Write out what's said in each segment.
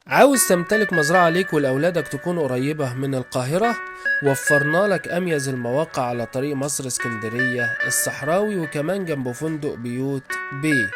عاوز تمتلك مزرعة ليك ولأولادك تكون قريبة من القاهرة؟ وفرنا لك أميز المواقع على طريق مصر اسكندرية الصحراوي، وكمان جنب فندق بيوت بي.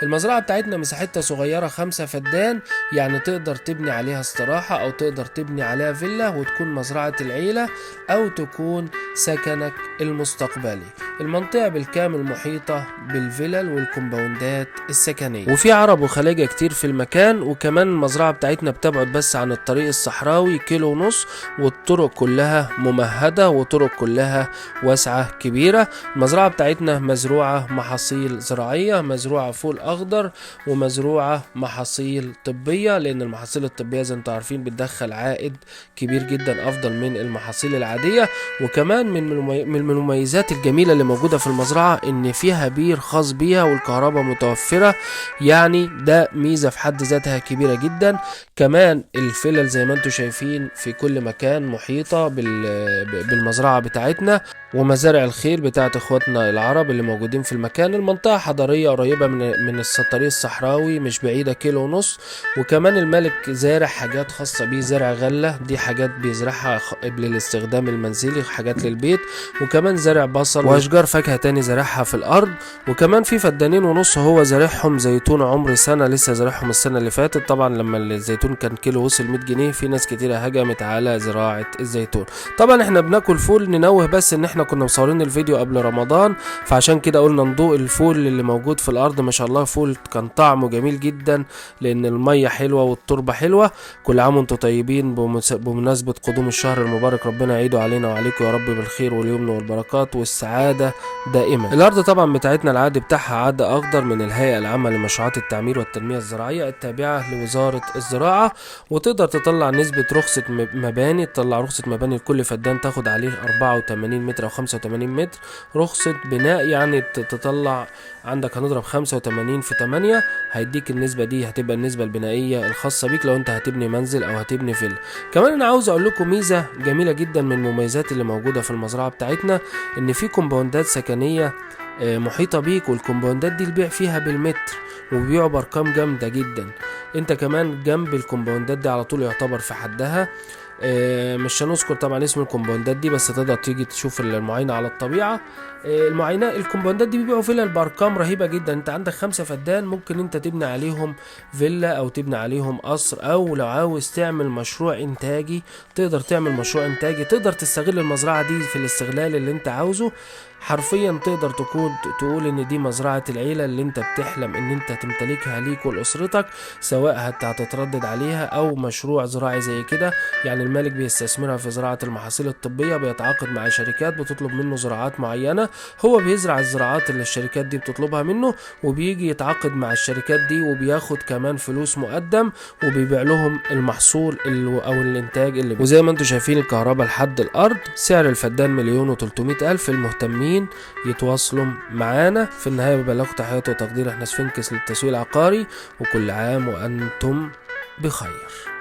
المزرعة بتاعتنا مساحتها صغيرة 5 فدان، يعني تقدر تبني عليها استراحة أو تقدر تبني عليها فيلا وتكون مزرعة العيلة أو تكون سكنك المستقبلي. المنطقة بالكامل محيطة بالفلل والكومباوندات السكنية، وفي عرب وخلاجة كتير في المكان. وكمان المزرعة بتاعتنا بتبعد بس عن الطريق الصحراوي 1.5 كيلو، والطرق كلها ممهدة وطرق كلها واسعة كبيرة. المزرعة بتاعتنا مزروعة محاصيل زراعية، مزروعة فول أخضر ومزروعة محاصيل طبية، لأن المحاصيل الطبية زي ما انتم عارفين بتدخل عائد كبير جدا أفضل من المحاصيل العادية. وكمان من المميزات الجميلة اللي موجودة في المزرعة إن فيها بير خاص بيها والكهرباء متوفرة، يعني ده ميزة في حد ذاتها كبيرة جدا. كمان الفلل زي ما انتم شايفين في كل مكان محيطة بالمزرعة بتاعتنا، ومزارع الخير بتاعت اخواتنا العرب اللي موجودين في المكان. المنطقة حضرية قريبة من الطريق الصحراوي، مش بعيدة 1.5 كيلو. وكمان الملك زارع حاجات خاصة بيه، زارع غلة، دي حاجات بيزرعها للاستخدام المنزلي، حاجات للبيت. وكمان زارع بصل واشجار فاكهة تاني زارعها في الارض. وكمان في 2.5 فدان هو زارعهم زيتون عمر سنة، لسه زارعهم السنة اللي فاتت. طبعا لما الزيتون كان كيلو وصل 100 جنيه، في ناس كتيرة هجمت على زراعة الزيتون. طبعا احنا بناكل فول، ننوه بس ان احنا كنا مصورين الفيديو قبل رمضان، فعشان كده قلنا ندوق الفول اللي موجود في الارض. ما شاء الله فول كان طعمه جميل جدا، لان المية حلوة والتربة حلوة. كل عام وانتم طيبين بمناسبة قدوم الشهر المبارك، ربنا يعيده علينا وعليكم يا رب بالخير واليمن والبركات والسعادة دائما. الارض طبعا بتاعتنا العقد بتاعها عقد اخضر من الهيئة العامة لمشروعات التعمير والتنمية الزراعية التابعة لوزارة الزراعة، وتقدر تطلع نسبة رخصة مباني، تطلع رخصة مباني لكل فدان تاخد عليه 84 متر أو 85 متر رخصة بناء، يعني تطلع عندك هنضرب 85 في 8 هيديك النسبة دي، هتبقى النسبة البنائية الخاصة بيك لو انت هتبني منزل او هتبني فيلا. كمان انا عاوز اقول لكم ميزة جميلة جدا من المميزات اللي موجودة في المزرعة بتاعتنا، ان في كومباوندات سكنية محيطة بيك، والكومباوندات دي البيع فيها بالمتر وبيبيعوا بارقام جامدة جدا. انت كمان جنب الكومباوندات دي على طول يعتبر في حدها، مش هنذكر طبعا اسم الكومباوندات دي، بس تقدر تيجي تشوف المعاينة على الطبيعة. المعاينة الكومباوندات دي بيبيعوا فيلا بارقام رهيبة جدا. انت عندك 5 فدان ممكن انت تبني عليهم فيلا او تبني عليهم قصر، او لو عاوز تعمل مشروع انتاجي تقدر تعمل مشروع انتاجي، تقدر تستغل المزرعة دي في الاستغلال اللي انت عاوزه. حرفيا تقدر تقول ان دي مزرعة العيلة اللي انت بتحلم ان انت تمتلكها ليك ولأسرتك، سواء هتتردد عليها او مشروع زراعي زي كده. يعني المالك بيستثمرها في زراعة المحاصيل الطبية، بيتعاقد مع شركات بتطلب منه زراعات معينة، هو بيزرع الزراعات اللي الشركات دي بتطلبها منه، وبيجي يتعاقد مع الشركات دي وبياخد كمان فلوس مقدم، وبيبيع لهم المحصول او الانتاج اللي وزي ما انتم شايفين الكهرباء لحد الارض. سعر الفدان 1,300,000. المهتمين يتواصلوا معانا. في النهاية ببلغكم تحياتي وتقدير، احنا سفنكس للتسويق العقاري، وكل عام وانتم بخير.